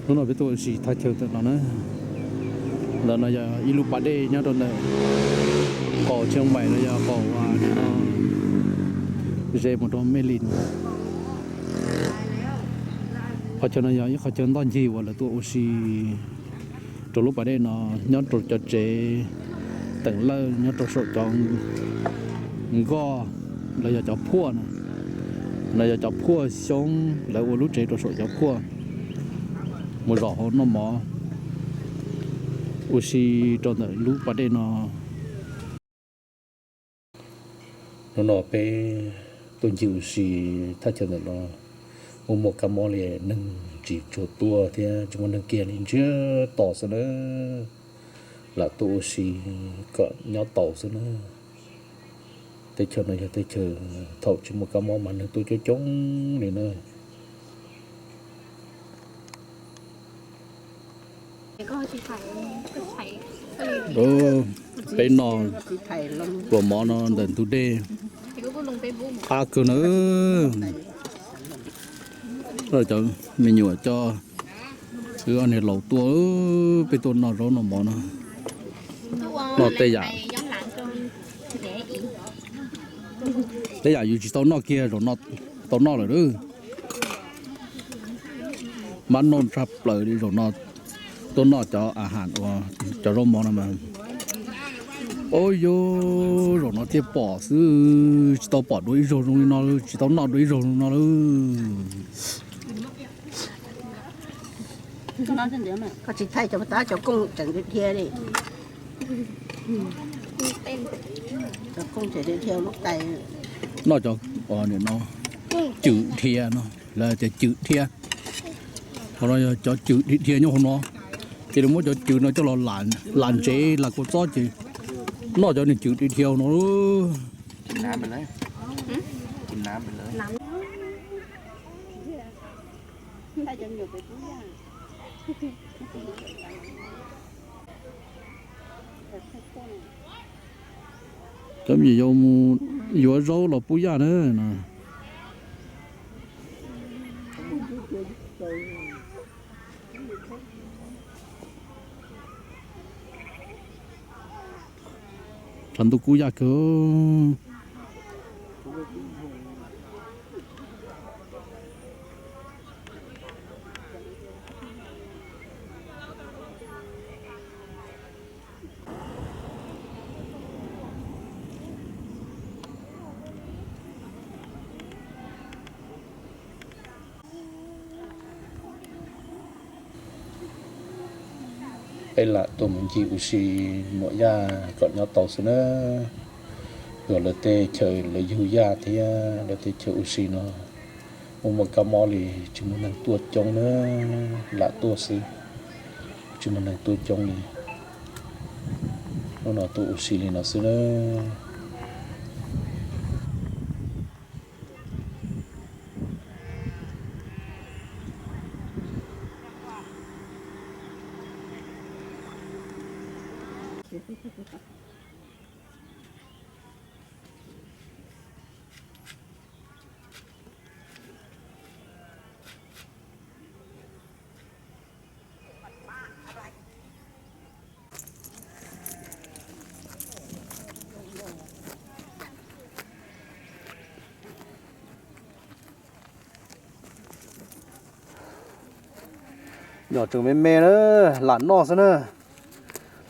Hnub no peb tuaj ua si thaj chaw ntawm no na. Ntawm no yog ib lub pas dej nyob rau ntawm qaum Tsheej Maim los yog qaum no ze mus rau Mej Lis. Qhov chaw no yog ib qhov chaw ntoj ncig uas lawv tuaj ua si rau lub pas dej no, nyob rau cov tsev teem lawj nyob rau saum cov nkoj los yog cov phuaj no. No yog cov phuaj xyoob, lawv ua lub tsev rau saum cov phuaj mus zaum hauv noj mov ua si rau ntawm lub pas dej no. Hnub no peb tuaj ncig ua si thaj chaw ntawm no, muaj muaj kab mob li neeg tsis tshua tuaj thiab tsis muaj neeg kiag li, ntsiag to xwb na. Lam tuaj ua si kom nyob tau xwb na. Teb chaws no yog teb chaws thaum tsis muaj kab mob mas neeg tuaj coob coob li na. Peb noj pluas mov no ntawm ntug dej qab kawg na. Cov me nyuam coj wb ob niag laus tuaj, peb tuaj noj zaub noj mov no. Noj tej yam, tej yam yus tsis tau noj kiag zaum no tau noj lawm. Mab noj tshaj plaws li zaum no, tuaj noj cov a has uas cov zaub mov no mas. Ub, yog zaum no thiaj pom xwb, tsis tau pom dua ib zaug zoo li no, tsis tau noj dua ib zaug zoo no lawm. Koj tsis thaij cov tab cov kooj tseem dhia li. Cov kooj tseem dhia lub tais. Noj cov no cwm dhia no, lawv tias cwm dhia. Qhov no yog cov cwm dhia dhia nyob hauv no, ces lawv muab cov cwm no coj los lam ntsev lam kua txob ces noj cov niag cwm dhia dhia hauv no. Cov me nyuam yaus mus yuav zaub los pub yaj na no. Tshav ntuj kub yaj kawg. Peb lam tuaj mus ncig ua si nuam yaj kom nyob tau xwb na. Yog lawv tej chaw lawv yug yaj thiab lawv tej chaw ua si no muaj muaj kab mob li tsis muaj neeg tuaj coob na, lam tuaj xwb, tsis muaj neeg tuaj coob li. Hnub no tuaj ua si li no xwb na. Nyom tseem me me na, lam noj xwb na,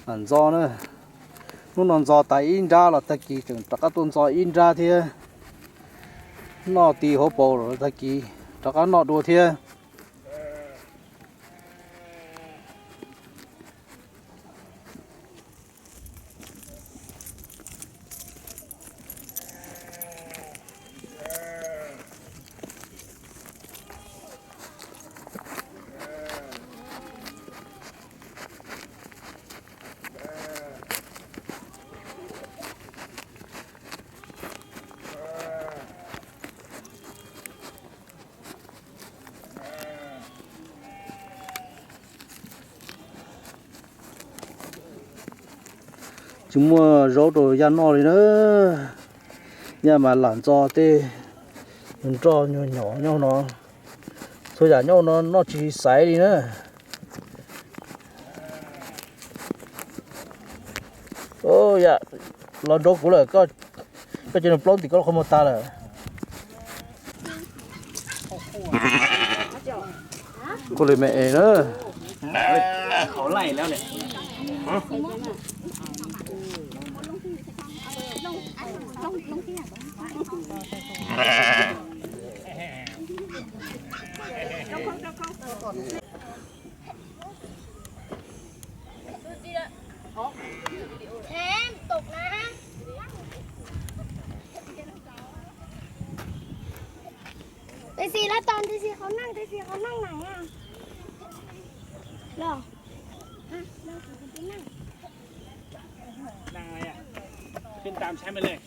lam ntxo na. Hnub no ntxo tas ib nrab los tag kis tseem rov qab tuaj ntxo ib nrab thiab. Noj ti hauv paus los tag kis rov qab noj dua thiab. Tsis muaj zaub rau yaj noj li na. Yaj mas lam ntxo tej nroj nyuag nyom nyob no. Txhua yam nyob no noj tsis xaiv li na. Yam los nrau kuv lawm, koj cia nws plaub ntim koj lub qhov muag tas lawm. Kuj li me es na. Tab sis lawv tos tab sis qhov neej, tab sis qhov neej lawm. Los, los kuv tus neej.ขึ้นตามแชมป์ไปเลย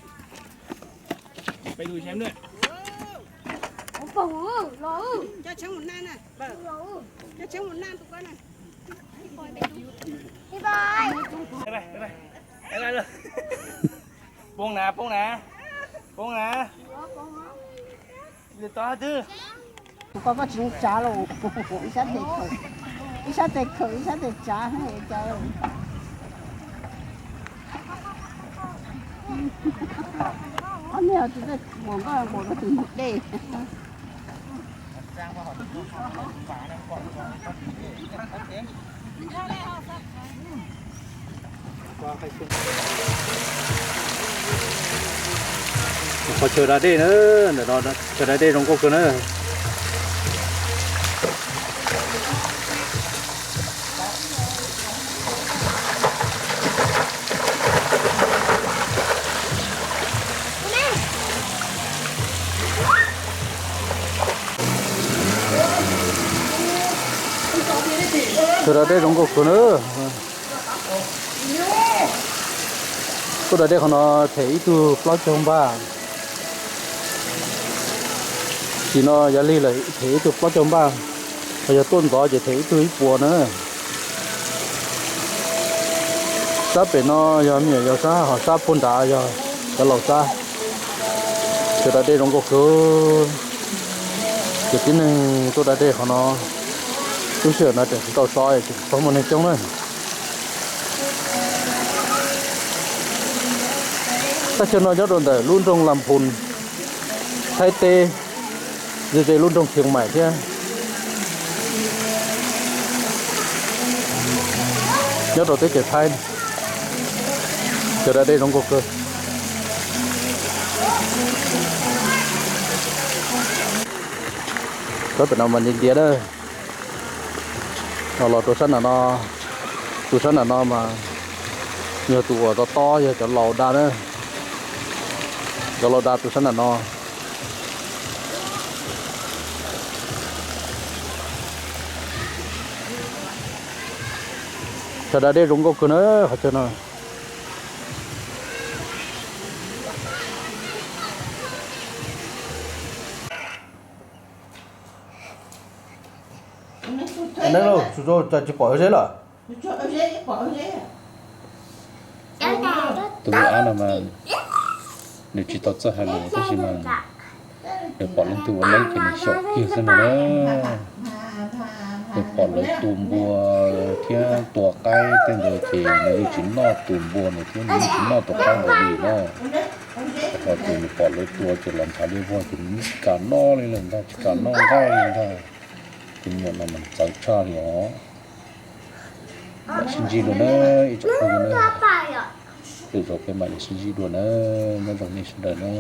ไปดูแชมป์ด้วย Ua pog los, coj tsheb mus naj na, coj tsheb mus naj tus koj na. Bye bye. Bye bye, bye bye. Bye bye luôn. Poob na, poob na, poob na. Li tod twg? Tus koj koj tsis tsav los, ib sab tes khawm, ib sab tes khawm ib sab tes tsav cas. Ob niag tus tej muam nkoj nkaus rau tus mus dej. Qhov chaw da dej na, ntawm no chaw da dej zoo nkauj kawg na. Chaw da dej zoo nkauj kawg na. Tuaj da dej qhov no them ib tug plaub caug npaj. Tim no yav lig lawm them ib tug plaub caug npaj, ho yog tuaj ntxov ces them ib tug ib puas na. Sab pem no yog me nyuam yaus sab, ho sab puag nrad yog cov laus sab. Chaw da dej zoo nkauj kawg. Ces tib neeg tuaj da dej qhov no, lub sij hawm no tseem tsis tau so, tseem tsis tau muaj neeg coob na. Thaj chaw no nyob rau ntawm lub nroog Las Phus, Thaib teb, ze ze lub nroog Khias Mais thiab. Nyob rau teb chaws Thaib, chaw da dej zoo nkauj kawg. Sab pem no mas ntiav ntiav na. Los rau sab nram no, tus sab nram no mas yog tus uas tob tob yog cov laus da na. Cov laus da tus sab nram no. Chaw da dej zoo nkauj kawg na qhov chaw no. Neeb lauj, tsis pom zeb lawm. Tus me ab no mas nws tsis tau txawj hais lus tab sis mas nws pom leej twg ua neeb ces nws xyaum kiag xwb no na. Nws pom lawv tua npua thiab tua qaib tej ntawd ces nws yeej tsis noj tus npua ntawd thiab nws yeej tsis noj tus qaib ntawd li na. Rau qhov tias nws pom lawv tua ces los ntshav liab vog ces nws tsis kam noj li lawm ntag, tsis kam noj nqaij li ntag. Tus me nyuam no mas txawv tshaj li os. Mam sib ntsib dua na, ib tsoom phooj ywg na. Lwm zaus peb mam li sib ntsib dua na. Nyob zoo nej sawv daws na.